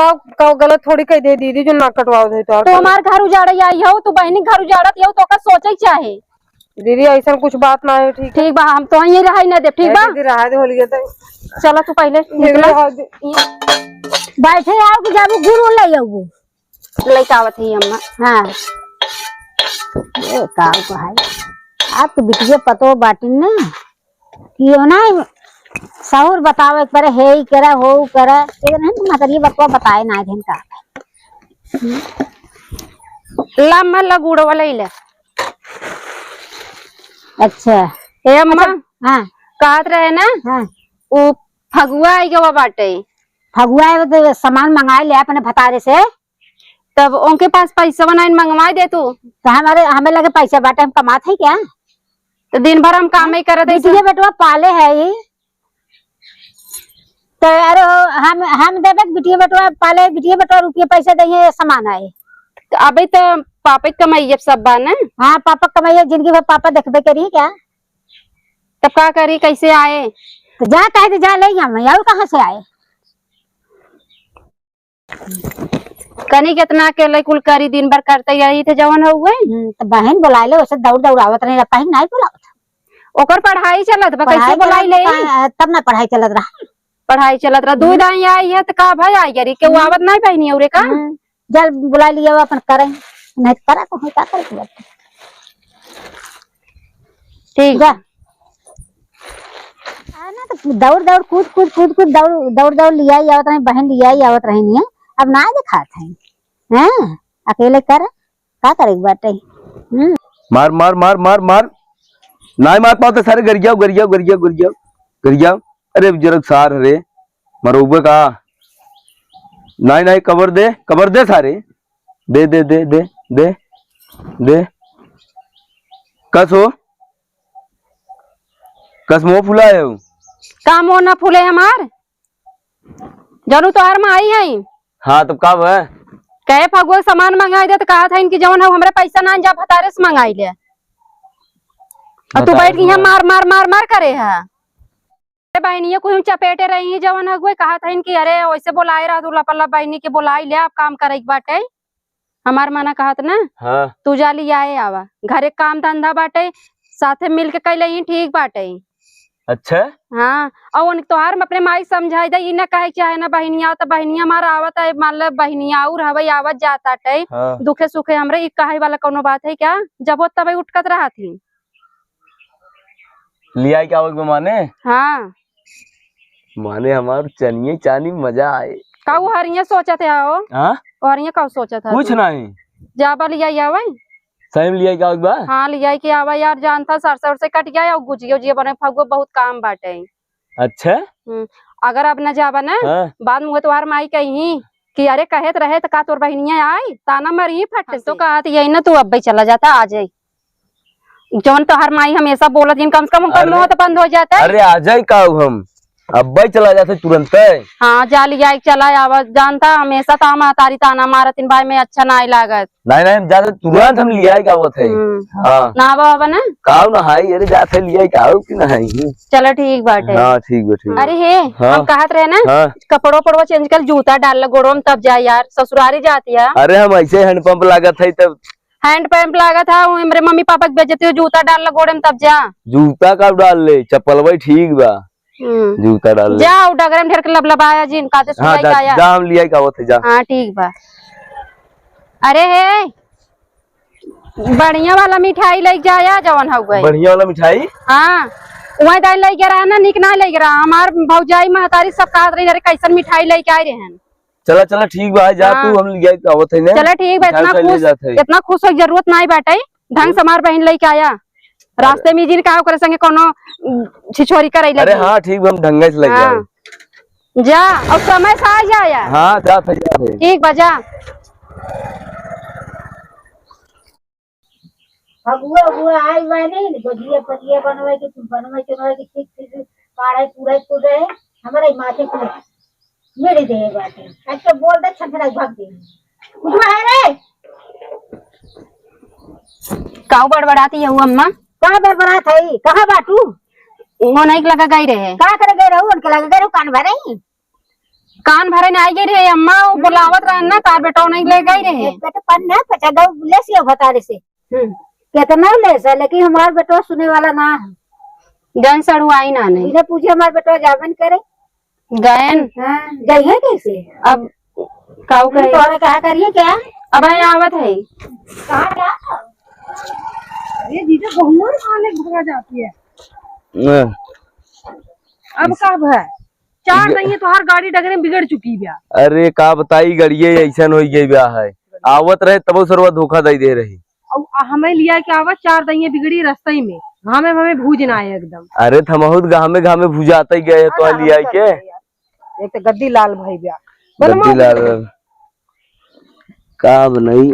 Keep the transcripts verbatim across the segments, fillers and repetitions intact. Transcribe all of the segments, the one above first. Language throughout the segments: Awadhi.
का, का गलत थोड़ी कह दे दीदी, जो नाक कटवाओ दे तो। तो हमार घर उजाड़े आई हो, तू बहिनी घर उजाड़त हो, तो का सोचे के चाहे? दीदी, ऐसन कुछ बात ना है, ठीक है? ठीक बा, हम तो यहीं रहाई ना देब, ठीक है, बा? दीदी, रहा दे, होलिया तो। चला तू पहले दीदी, निकला। रहा दे। बैठे आओ कि जाबू गुड़ उड़ ले आओ। लइका आवत है अम्मा। हाँ। ये का को है? आप तो बिटिया पतो बाटिन ना। कि हो ना, सहूर बतावे के परे, हे ही करे, हो करे। ये नहीं तो मतरी बतवा बताए ना दिन का। ला अम्मा, ला गुड़ वाला ही ले। अच्छा। ए अम्मा, अच्छा, हाँ। कहत रहे ना, हाँ। उ फगुआ आई गवा बाटे। फगुआ आए तो सामान मंगाए ले अपने भतारे से। तब उनके पास पैसा बनाइन मंगवाए दे तू। तो हमारे, हमें लगे पैसा बाटे, हम कमात है क्या? तो दिन भर हम काम ही करत है बिटिया सब। बेटवा पाले है ही। तो अरे हो, हम, हम देबे कि बिटिया बेटवा पाले, बिटिया बेटवा रुपये पैसा दे, ये सामान आए। तो अबे तो पापा के कमाई सब बा ना? हाँ, पापा कमाई, जिंदगी भर पापा देखबे करी क्या? तब का करी, कैसे आए? तो जा, कहे तो जा, ले हम, और कहाँ से आए? कनी केतना अकेले कुल करी, दिन भर करते यही थे जवन हो गए। हम्म, तो बहन बुलाए ले, वैसे दौड़ दौड़ आवत रहे, कहीं नहीं बुलावत। ओकर पढ़ाई चलत बा, कैसे पढ़ाई बुलाई चलत ले? बा, तब ना पढ़ाई चलत रहा। पढ़ाई चलत रहा, दुई हम्म। दाई आई है तो का भाई आई गरी, केहू हम्म। आवत नहीं बहनी औरे का? हम्म, जल बुला लिया, वो अपन करें, नहीं तो करा तो हम का करे के बाटे। ठीक। जा। आ ना तो दौड़ दौड़ कूद कूद कूद कूद दौड़ दौड़ दौड़ लिया ही आवत रहे, बहन लिया ही आवत रहे नहीं है, अब ना दिखात है, हैं? अकेले कर, का करे के बाटे? हम्म। मार, मार, मार, मार, मार। नाई मार पाओ तो सारे गरियाओ, गरियाओ, गरियाओ, गरियाओ, गरियाओ। अरे जरक सार रे, मरोबे का? नाई, नाई, कबर दे, कबर दे सारे। दे, दे, दे, दे, दे, दे। कस हो? कस मुंह फुलाए हो? का मुंह ना फूले हमार? जानू तोहार माई है। हाँ, तब का बा? कहे फगुआ के सामान मंगाई दे, तो कहत है इनकी जवन हो, हमरे पैसा ना जा, भतारे से मंगाई ले। और तू बताओ बैठ गई है ना। मार, मार, मार, मार करे है। अरे बहनिया, कोई चपेटे रही है जवन हगुए, कहत है इनकी, अरे वैसे बोलाए रहा तू लपल्ला बहनी के, बोलाई ले, आप काम करे के बाटे। हमार मना कहत ना, हाँ। तू जा लियाए आवा, घरे काम धंधा बाटे, साथे मिल के कैले ही ठीक बाटे। अच्छा। हाँ, और उन तोहार में अपने माई समझाई दे, ई ना कहे के चाहे ना बहिनिया, तो बहिनिया हमार आवत है, मान ले बहिनिया और हवे आवत जात आटे, हाँ। दुखे सुखे हमरे, ई कहे वाला कोनो बात है क्या? जब हो तबे उठकत रहत ही। लियाई के आवक बा माने? हाँ। माने हमार चनिये चानी मजा आए। का वो हरिये सोचत है हो? हाँ? वो हरिये का सोचत है कुछ तू? नहीं। जाबा लियाई आवे? सही में लियाई के आवक बा? हाँ, लियाई के आवा यार, जानता सरसों से कट गया और गुजिया उजिया बने, फगुआ बहुत काम बाटे। अच्छा? हम्म, अगर अब न जाबा ना, हाँ। बाद में वो तोहार माई कही कि अरे कहे तो रहे तो का तोर बहिनिया आई, ताना मारी फट से। तो कहत यही ना तू अब्बे चला जाता, आ जाई। जौन तोहार माई हमेशा बोलत, जिन कम से कम उनकर अरे, मुंह तो बंद हो जाता है। अरे आ जाई का हम, अब्बे चला जाते तुरंत। हाँ, जा लिया, चला आवा, जानता हमेशा तो हम तारी ताना मारत इन भाई में अच्छा ना लागत। नहीं, नहीं, हम जाते तुरंत हम लिया के आवत है। हम्म। हाँ। ना बाबा ना? काऊ ना हाई, अरे जाते लिया के आओ कि ना हाई। चलो ठीक बाटे। हाँ, ठीक बा, ठीक बा। अरे हे, हाँ। हम कहत रहे ना, हाँ। कपड़ो पड़वा चेंज कर, जूता डाल ले गोड़ो में, तब जा यार, ससुरारी जाती है। अरे हम ऐसे हैंड पंप लागत है तब। हैंड पंप लागत है, वो हमरे मम्मी पापा के बेइज्जती हो, जूता डाल ले गोड़े में तब जा। जूता का डाल ले, चप्पल भाई ठीक बा। हम्म। जूता डाल ले। जा, उ डगरे में ढेर के लबलबाया जिन, काते हाँ, सुनाई जा, का आया। जा, हम लिया का आवत है, जा। हाँ, ठीक बा। अरे हे, बढ़िया वाला मिठाई लेके जाया, जवन हउवे। बढ़िया वाला मिठाई? हाँ, वही दाई लेके रहा ना, निक ना लेके रहा। हमार भौजाई महतारी सब कहत रही, "अरे, कैसन मिठाई लेके आए रहन?" चला, चला, ठीक बा, जा हाँ। तू, हम लिया के आवत है ना। चला, ठीक बा, मिठाई इतना उठाई ले खुश, जात है। इतना खुश हो जरूरत नहीं बाटे। ढंग से हम्म। हमार बहिन लेके आया। अरे। रास्ते में जिन का ओकरे संगे कोनो, उम, छिछोरी करे अरे लगी। हाँ, ठीक बा, हम ढंग से लेके हाँ। आवे। जा, और समय से आ जाया। हाँ, जात है, जात है। ठीक बा, जा। फगुआ उगुआ आई बानी, गोजिया पजिया बनवाई के, बनवाई के, बनवाई के, ठीक, ठीक, ठीक, पाड़े पूरे, पूरे, हमारे माथे पे मिल दे बाटे। अच्छा बोल दे, छनछना भाग दे। उठवा है रे। काऊ बड़बड़ाती है वो अम्मा? कहाँ बड़बड़ात है? कहाँ बाटू? वो नहीं लगा गई रहे। का करे गए रहू? उनके लगे गए रहू, कान भरे? कान भरे ना आई गई रहे अम्मा, वो बोलावत रहन ना, तार बेटवा नहीं ले गई रहे। एक बेटा पन्ना पचा गौ ले सिया भतारे से। हम्म। कितना ले से, लेकिन हमार बेटवा सुने वाला ना है। गन सड़ुआई ना नहीं। इन्हें पूछे हमार बेटवा जाबे न करे। गयन। हाँ, जाइए कैसे? अब काऊ कहे? तोहरा कहा करिए क्या? अब आए आवत है। कहाँ क्या? अरे जीजा, बहुआ मालिक भगा जाती है। हाँ। अब का भा? चार ये दइये तोहार गाड़ी डगरे में बिगड़ चुकी बा। अरे का बताई, गड़िये ऐसन होइ गई बा है। आवत रहे तबो सरवा धोखा दे दे रही। अउ हमें लिया के आवत चार दइये बिगड़ी रस्ते में। घामे में हमें भूज ना आए एकदम। अरे त हमहू त घामे घामे भुजाते गए हाँ, तो लिया के। एक तो गद्दी लाल भाई बा। गद्दी लाल। का बनाई?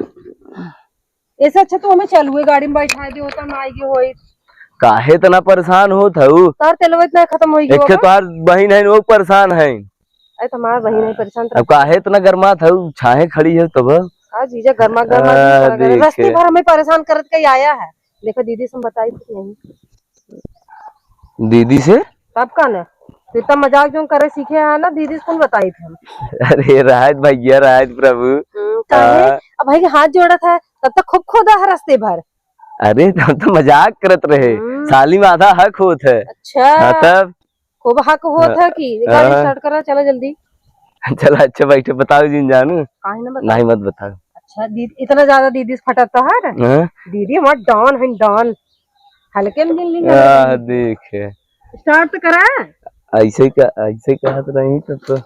ऐसे अच्छा तो हमें चलुए गाड़ी में बैठा दे होता, ना आएगी होई। काहे इतना परेशान होत हऊ? तार तेलवा इतना खत्म होई एक गयो तो बा। तार बहिन है, वो परेशान है। अरे, तुम्हार बहिन है परेशान तो अब काहे इतना गरमात हऊ? छाहे खड़ी है तब। हाँ जीजा, गरमा गरमा आ, नहीं पड़ा करे। देखे। रस्ते भर हमें परेशान करत के आया है। देखो दीदी से हम बताई कुछ नहीं। दीदी से? तब का ना? तू इतना मजाक जो करे सीखे है ना, दीदी से कौन बताई थे हम? अरे राहत भैया, राहत प्रभु। हम्म, काहे? हाँ। अब भाई के हाथ जोड़त है, तब तक खूब खोदा है रस्ते भर। अरे, हम तो मजाक करत रहे। हम्म। साली में आधा हक होत है। अच्छा। हाँ, तब? खूब हक होत हाँ। है कि गाड़ी हाँ। Start करा, चला जल्दी। चला, अच्छा, बैठे, बताओ जिन जानू। काहे ना बताओ? नहीं, मत बताओ। अच्छा, दीदी, इतना ज्यादा दीदी से फटत है? हाँ? दीदी हमार डॉन है, डॉन। हल्के में जिन लिंग आ, देखे। Start तो करा। ऐसे ही का, ऐसे ही कहत रही तो, तो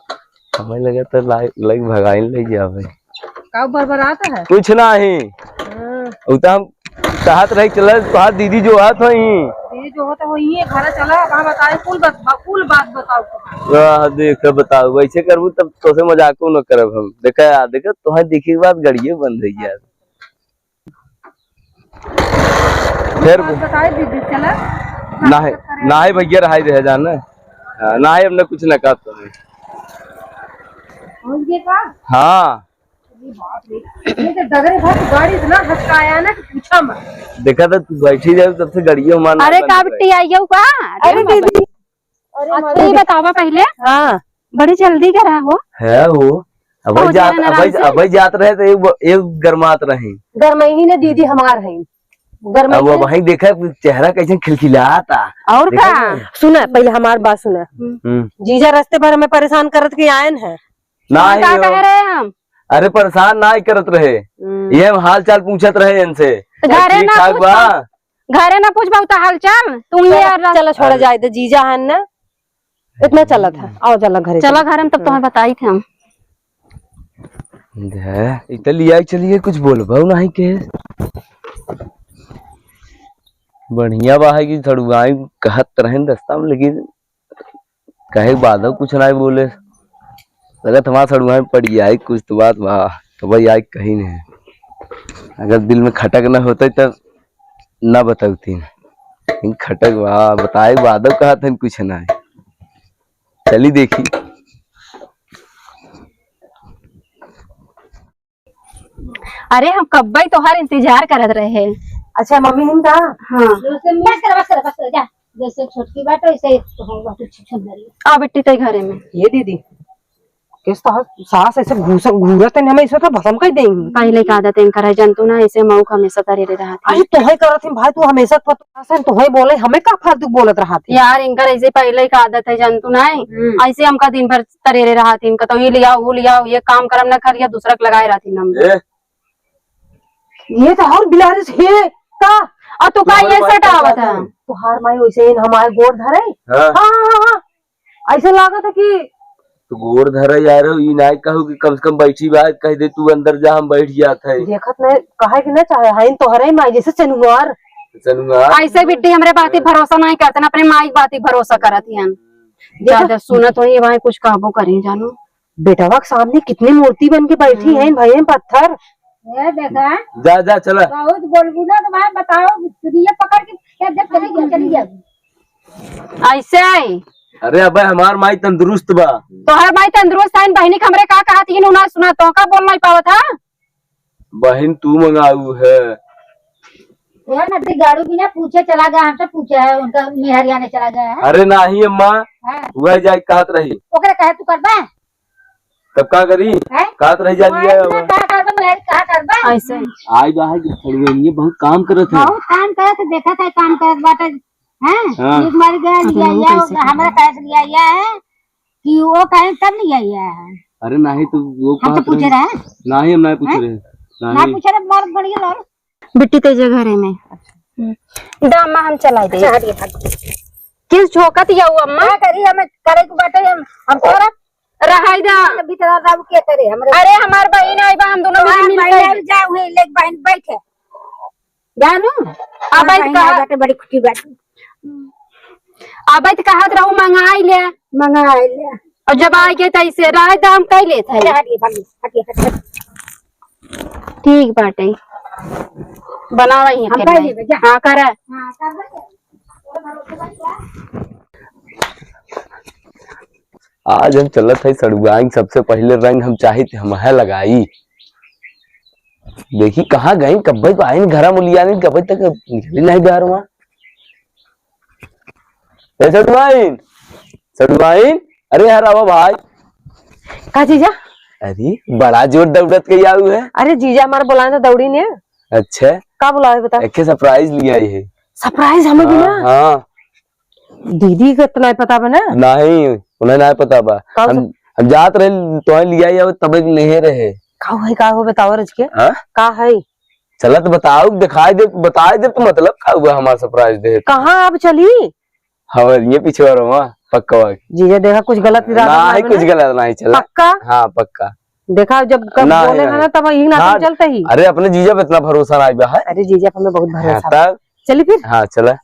हमें लगा तो लाइ-, लाइक भगाइन ले गया भाई। का बरबरात है? कुछ नहीं। हाँ। उ तो हम कहत रही, चला, तोहार दीदी जो हाथ होई। दीदी जो होत होई, ये घर चला, अब हम बताए, कुल बात, बा-, कुल बात बताओ। आ, देख, बताओ, वैसे करबू तब तोसे मजाको न करब हम। देखा, आ, देखा, तोहार देखे के बाद गड़िए बंद हो गया। फिर बात बताए दीदी, चला। नाहीं, नाहीं भैया, रहाई दे जाना। हाँ, नाहीं, हमने कुछ ना कहा तो है। पहुँच गए का? हाँ। अरे बाप रे, ये तो डगरे भर गाड़ी इतना हचकाया ना कि पूछा मत। देखा था, तू बैठी जाए, तब से गड़ियों मान अरे, का बिट्टी आई गयो का? अरे अरे बाबा। दीदी, अरे अच्छा, माता ये दी। बतावा पहले। हाँ। बड़ी जल्दी करा हो। है हो। अब बहुत जा-, ज्यादा नाराज अब, है। अब जात रहे तो एक, एक गरमात रहे। गरमई ही ने दीदी हमार है। गरमई अब है। वही देखा, चेहरा कैसे खिलखिलाता। और देखा का? ना? सुना, पहले हमार बात सुना। हम्म। जीजा रस्ते भर हमें परेशान करत के आयन है। ना हम ही का हो। कह रहे हम? अरे परेशान ना ही करत रहे। हम्म। ये हम हाल चाल पूछत रहे इनसे। तो घरे ठीक ना ठाक पूछ बा? पाऊ। घरे ना पूछबा त हालचाल, तू ही चला, यार। चला, छोड़ा अरे। जाए दे, जीजा हन ना, इतना चलत है। आओ, चला घरे चला चला। घरे में, तब हम्म। तोहर बताई थे हम। जा, इ त लिया चलिए, कुछ बोलबो नहीं के। बढ़िया बा है कि सड़ुआई कहत रहेन रास्ता में, लेकिन कहे के बादो कुछ नाहीं बोले। लगत हमार सड़ुआ में पड़ गया है, कुछ तो बात बा, तो भाई आए कहीं नहीं। अगर दिल में खटक न होते तब न बतौती। लेकिन खटक बा, बताए के बादो कहत हन कुछ नाहीं। चली देखी। अरे, हम कब्बे तोहार इंतजार करत रहे। अच्छा, मम्मी हिन का? हाँ। बस कर, बस कर, बस कर, जा। जैसे छोटकी बात, वैसे तो होगा, कुछ सुंदर ही। आ बेटी, तई घरे में। ये दीदी, किस तो सास ऐसे घूस-, घूरत है, हमें इसे तो भसम कर देंगी। पहले का आदत इनकर है, जनतू ना, ऐसे मऊ का हमेशा तरे रे रहत है। अरे, तोहे करत है भाई, तू हमेशा तो, तो, तोहे बोले, हमें का फालतू बोलत रहत है? यार, इनकर ऐसे पहले का आदत है, जनतू ना है। हम्म। ऐसे हमका दिन भर तरेरे रहत हिन, कतौ ई लियाओ, ऊ लियाओ, ये काम करम न कर लिया, दूसरा के लगाए रहत हिन हम। ए? ये तो और बिलारिस हे का? और तू का तुम्हारे ये माई सटावत का है? तुहार माई वैसे ही हमारे गोड़ धरे। हाँ। हाँ, हाँ, हाँ, हाँ। ऐसे लागत है कि तू गोड़ धरे जा रहे हो, ई नाय कहू कि कम से कम बैठी बात कह दे, तू अंदर जा, हम बैठ जात है। देखत नहीं, कहे कि ना चाहे, हाइन तोहरे माई जैसे चनुआर। चनुआर। ऐसे बिट्टी हमरे बात ही भरोसा नहीं करते ना, अपने माई की बात ही भरोसा करत हियन। देखो। ज्यादा सुनत होई, वहाँ कुछ कहबो करी, जानो। बेटवा के सामने कितनी मूर्ति बन के बैठी हम्म। हैं, भई हैं पत्थर। ए, देखा। जा, जा, चला। बहुत बोलबू ना, तो मैं बताओ, दुनिया पकड़ के क्या जब चली गई, चली गई। ऐसे आई। अरे अबे, हमार माई तंदुरुस्त बा। तोहर माई तंदुरुस्त है, बहिनी के हमरे का कहत, ई ना सुना, तो का बोल नहीं पावत है? बहिन तू मंगाऊ है। यार, नदी गाड़ू बिना पूछे चला गया, हमसे पूछे है, उनका मेहरिया ने चला गया है। अरे नाही अम्मा, हाँ। वह जाए कहत रही। ओकरे कहे तू करबा? तब का करी? हैं? का तो रह जा लिया है वो। का करबा, मैं का करबा? ऐसे। आई बा है कि सड़ुआइनिया बहुत काम करत है। बहुत काम करत है, देखत है काम करत बाटे। हैं? हाँ। एक बार गया लिया, लिया, हमरा कैसे लिया, लिया है कि वो कहे तब लिया, लिया है। अरे नहीं तो वो हम तो पूछे रहे। नहीं, हम नहीं पूछे रहे। ना पूछे रहे, मार बढ़िया लाल। बिट्टी तेज घरे में। हम्म। दा अम्मा, हम चलाई दे। अच्छा, हटिए, हटिए। किस झोंकत या वो अम्मा? का करी, हमें करे के बाटे, हम, हम करब। रहाई दा। भीतर रह के करे, हमरे अरे, हमार बहिन आई बा, हम दोनों तोहार मिल बहिन के आई, जाओ, है, ले बहिन बैठे। जानू? अब हमार बहिन कहा आई बाटे, बड़ी खुशी बाटे। अब तो कहत रहू, मंगाई ले। मंगाई ले। और जब आ गए, तो ऐसे रह दा, हम कह लेत है। हटिए, हटिए, हटिए, हटिए। ठीक बाटे, बनावा ही हम अकेले। कर लेबे, जा। हाँ, करा। हाँ, कर लेबे। आज हम चलत है सड़ुआइन, सबसे पहले रंग हम चाहित हम है लगाई। देखी कहाँ गई, कब्बे को आइन घरा मुलिया नहीं, कब्बे तक निकली नहीं बाहर वहाँ। ए सड़ुआइन, सड़ुआइन, अरे यार आवा भाई। का जीजा? अरे बड़ा जोर दौड़त के आऊ है। अरे जीजा हमार बोलाए तो दौड़ी ने। अच्छा। का बोलाए बता? एक surprise ले आई है। Surprise हमें भी हाँ, ना? हाँ। दीदी का तो नहीं पता बा ना? नहीं, उन्हें नहीं पता बा। का हम, सब? हम जात रहे तो ले आई, तब एक नहीं रहे। का है, का हो बताओ रज के? हाँ? का है? चला तो बताओ, दिखाई दे, बताई दे तो मतलब का हुआ हमारा surprise दे? कहाँ अब चली? हमारे ये पीछे वाला वहाँ, पक्का वाला। जीजा देखा कुछ गलत इरादा ना ना है, बने? कुछ गलत नहीं चला। पक्का? हाँ, पक्का। देखा जब कब ना, बोले ना, है ना, तब यही ना हाँ, चलते ही। अरे अपने जीजा पे इतना भरोसा ना आइबा है। अरे जीजा पे हमें बहुत हाँ, भरोसा बा। तब? चली फिर? हाँ, चला।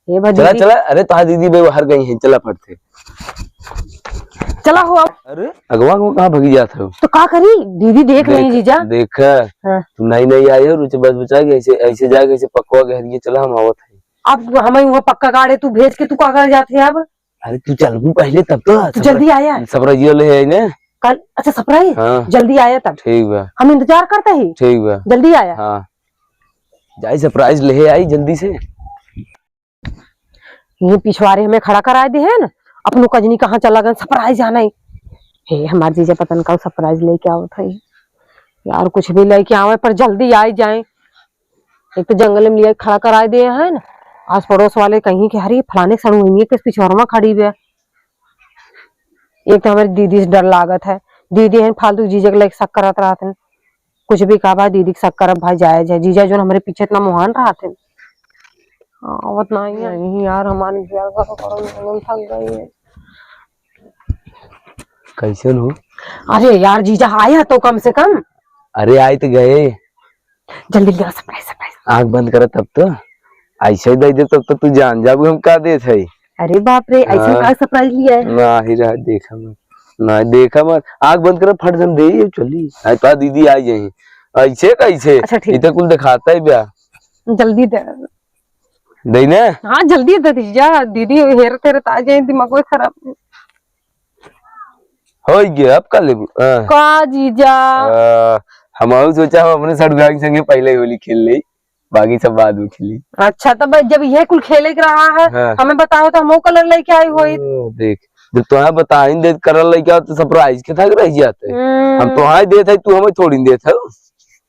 ये भाई चला, दीदी। चला। अरे तो हाँ दीदी बे बाहर गई है, चला फट से। चला हो अब। अरे अगवा को कहाँ भगी जात हो? तो का करी? दीदी देख देख, नहीं जीजा। देख, हाँ। तू नहीं, नहीं आई हो, रुचि बस बचा के ऐसे, ऐसे जाके ऐसे पकवा के हरिये चला, हम आवत है। अब हमें वहाँ पक्का गाड़े तू भेज के तू का कर जात है अब? अरे तू चलबू पहले तब तो तू सब जल्दी आया। Surprise ले है ने। कल, अच्छा surprise? हाँ। जल्दी आया तब। ठीक बा। हम इंतजार करते ही। ठीक बा। जल्दी आया। हाँ। जाई surprise ले आई जल्दी से। ये पिछवारे हमें खड़ा कराए दे है ना, अपनो कजनी कहाँ चला गन, surprise आना ही। हे हमार जीजा पता न का surprise लेके आवत है यार, कुछ भी लेके आवे पर जल्दी आई जाए। एक तो जंगल में लिए खड़ा कराए दिए हैं ना, आस पड़ोस वाले कहीं कि अरे फलाने सड़ुआइनिया के पिछवारे में खड़ी बे। एक तो हमारी दीदी से डर लागत है, दीदी है फालतू जीजा के लेके शक करत रहत हैं। कुछ भी कहा भाई, दीदी के शक करब भाई जायज है, जीजा जो हमारे पीछे इतना मोहान रहत हैं। आवत नहीं है। नहीं यार, हमारे घर का तो करो, हम थक गए हैं। कैसन हो? अरे यार, जीजा आया तो कम से कम। अरे आए तो गए। जल्दी ले आओ, surprise, surprise। आँख बंद कर तब तो। ऐसे ही दे दे तब तो तू जान जाबू हम का देत है। अरे बाप रे, ऐसे हाँ। का surprise लिया है? ना ही रहा, देखा मत। ना देखा मत। आँख बंद कर, फट जन दे, ये चली। आई पा दीदी आ जाए। ऐसे कैसे? अच्छा, ठीक। इधर कुल दिखाता है ब्याह। जल्दी दे। दे ना? हाँ, जल्दी दे दीजिए। दीदी हेरत हेरत आ जाए, दिमाग खराब। हो गया, अब का लेबू? हाँ। का जीजा? आ, हम और सोचा हम अपने सड़ुआइन संगे पहले ही होली खेल ले, बाकी सब बाद में खेली। अच्छा, तब जब ये कुल खेले के रहा है, हाँ। हमें बताओ तो हम वो colour लेके आई होई। ओ, देख, जब तोहार बताइन दे colour लेके आओ तो surprise के थक रह जाते। हम्म। हम तोहार देत है, तू हमें थोड़ी देत है।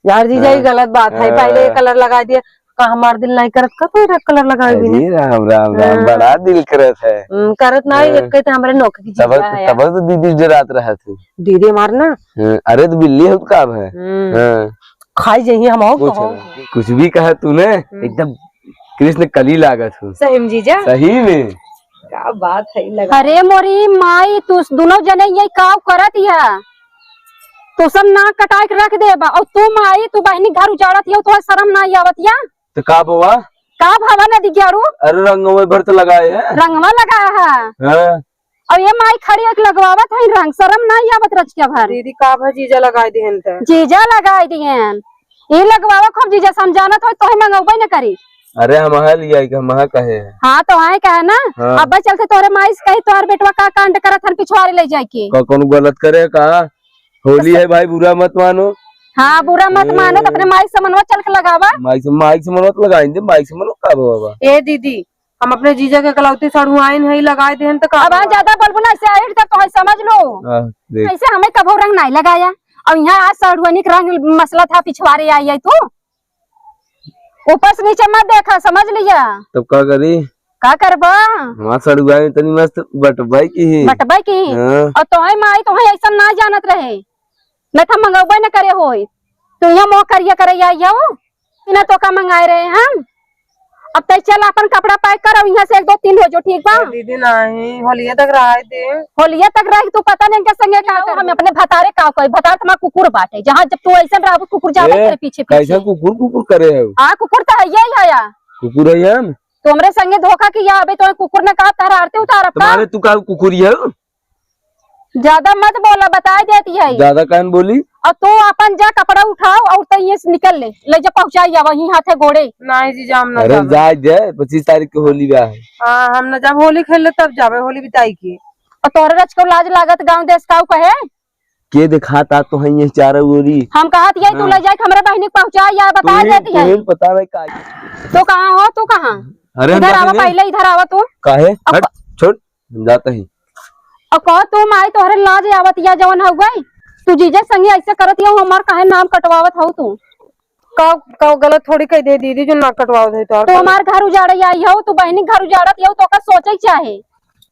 यार जीजा, ये हाँ। गलत बात है, पहले ये हाँ। Colour लगा दिया, का हमार दिल नहीं करत, का तोरा colour लगावे बिना? अरे राम, राम, राम, हाँ। बड़ा दिल करत है। हम्म, करत ना, हाँ। एक कहते हमारे नौकरी की तब, जीजा है यार। तब तो दीदी डरात रहा तू। दीदी मार ना। हाँ, अरे तो बिल्ली हो तो का है? हम्म। हाँ। खाई जाइए हम और कुछ कहो। नहीं। कुछ भी कहा तूने, हम्म। एकदम कृष्ण कली लागत हो। सही में जीजा? सही में। का बात है लगा। अरे मोरी माई, तू दोनों जने ये काव करत या? तू सब नाक कटाए के रख देबा। और तू माई, तू बहिनी घर उजाड़त हियो, तोहे शरम ना आवत या? तो का बवा? का भवा नदी ग्यारू? अरे रंगवे भर तो लगाए है। रंगवा लगा है। हाँ। और ये माई खड़ी एक लगवावत है रंग, शरम ना आवत रच के भर। दीदी का भा जीजा लगाए दिहन त? जीजा लगाए दिहन। ई लगवावा खूब जीजा, समझाना तो तोहे मंगौबे न करी। अरे हम है लिया के हम है कहे। हाँ तो है कहे ना। हाँ। अब चल के तोरे माई से कही तोहर बेटवा का कांड करत हन पिछवारे ले जाए के। का कौन गलत करे का? होली है भाई, बुरा मत मानो। हाँ, बुरा मत ए। मानो, तो अपने माई समनवा चल के लगावा। माई से, माई समनवा तो लगाई दे, माई समनवा का बाबा? ए दीदी, हम अपने जीजा के कलौती सड़ुआइन है, लगाए देहन त का अब हाँ, हुआ? ज्यादा बोलबू ना, ऐसे आइट तक तो है, समझ लो। हाँ, देख। ऐसे हमें कभो रंग नहीं लगाया, और यहाँ आज सड़ुआनी के रंग मसला था, पिछवारे आई है तू। ऊपर से नीचे मत देखा, समझ लिया। तब का करी? का करबा? हमार सड़ुआइन इतनी मस्त बटबाई की ही। बटबाई की? हाँ। और तोहई माई तोहई ऐसा ना जानत रहे, नहीं था मंगौबे न करे होई। तू यहाँ मोह करिया करे आई हो, बिना तो का मंगाए रहे हम। अब तै चल अपन कपड़ा पैक कर, और यहाँ से एक दो तीन हो जो, ठीक बा? ए दीदी नहीं, होलिया तक रहाई दे। होलिया तक रह तू पता नहीं के संगे का, हम अपने भतारे का कोई भतार तुम्हारा कुकुर बाटे, जहाँ जब तू ऐसा रहबू कुकुर जाबे ए, तेरे पीछे कैसा पीछे। कुकुर कुकुर करे है? हाँ, कुकुर तो है ही है या। कुकुर है हम? तो हमरे संगे धोखा किया, अबे तो कुकुर ने कहा तारा आरती उतार अब का? तुम्हारे तू का कुकुर है? ज्यादा मत बोला, बताए देती है। ज्यादा काहे न बोली? और तू अपन जा कपड़ा उठाओ और तै ये से निकल ले, ले जा पहुँचाई आ वहीं हाथे गोड़े। नहीं जीजा, हम ना अरे जाबे। जाए दे, पच्चीस तारीख के होली बा है। हाँ, हम ना जाब, होली खेल ले तब जाबे, होली बिताई के। और तोहरे रच को लाज लागत गाँव देश का कहे? के दिखाता तो है ये चारों ओरी। हम कहत यही तू हाँ। ले जाए हमरे बहिनी के पहुँचाई आ, बताए तू ही, देती तू है। ही पता नहीं का। तू कहाँ हो, तू कहाँ? अरे हम इधर जाते आवा हैं। पहले इधर आवा तू। काहे? अब हट, छोड़। हम जाते ही। और कहो तू माई तोहरे लाज आवत या जवन हो गई, तू जीजे संगे ऐसे करत या, हमार काहे नाम कटवावत हो तू? का, का गलत थोड़ी कह दे दीदी जो नाक कटवावत है तोहर। तू हमार घर उजाड़े आई हो, तू बहनी घर उजाड़त या, तो का सोचे चाहे?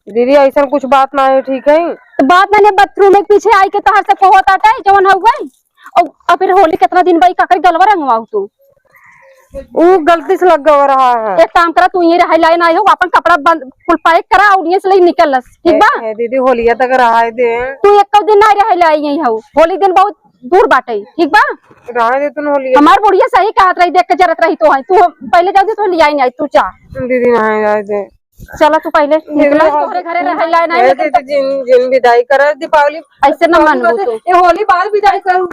दीदी ऐसा कुछ बात ना है, ठीक है? तो बात मैंने बाथरूम में पीछे आई के तोहर से को होता है जवन हो गई। और, और फिर होली कितना दिन बाई काकर गलवा रंगवाऊ तू? ऊ गलती से लग गवा रहा है। एक काम करा, तू ये रहे लाइन आई हो, अपन कपड़ा बंद, फुल पैक करा और ये से ले निकल लस, ठीक बा? ए, ए, दीदी, होलिया तक रहाई दे। तू एक दिन ना रहे लाई यही हो, होली दिन बहुत दूर बाटे, ठीक बा? रहाई दे तू न होलिया। हमार बुढ़िया सही कहत रही, देख के जरत रही तो है, तू पहले जाओ तो ले आई नहीं, तू जा। दीदी, नहीं रहाई दे। चला तू पहले दीदी, निकला, हाँ। तोहरे घरे रहे लाए नहीं, ए, लेकिन दीदी, जिन, जिन विदाई करा दीपावली। ऐसे न मानबू तू। ए, होली बाद विदाई करू।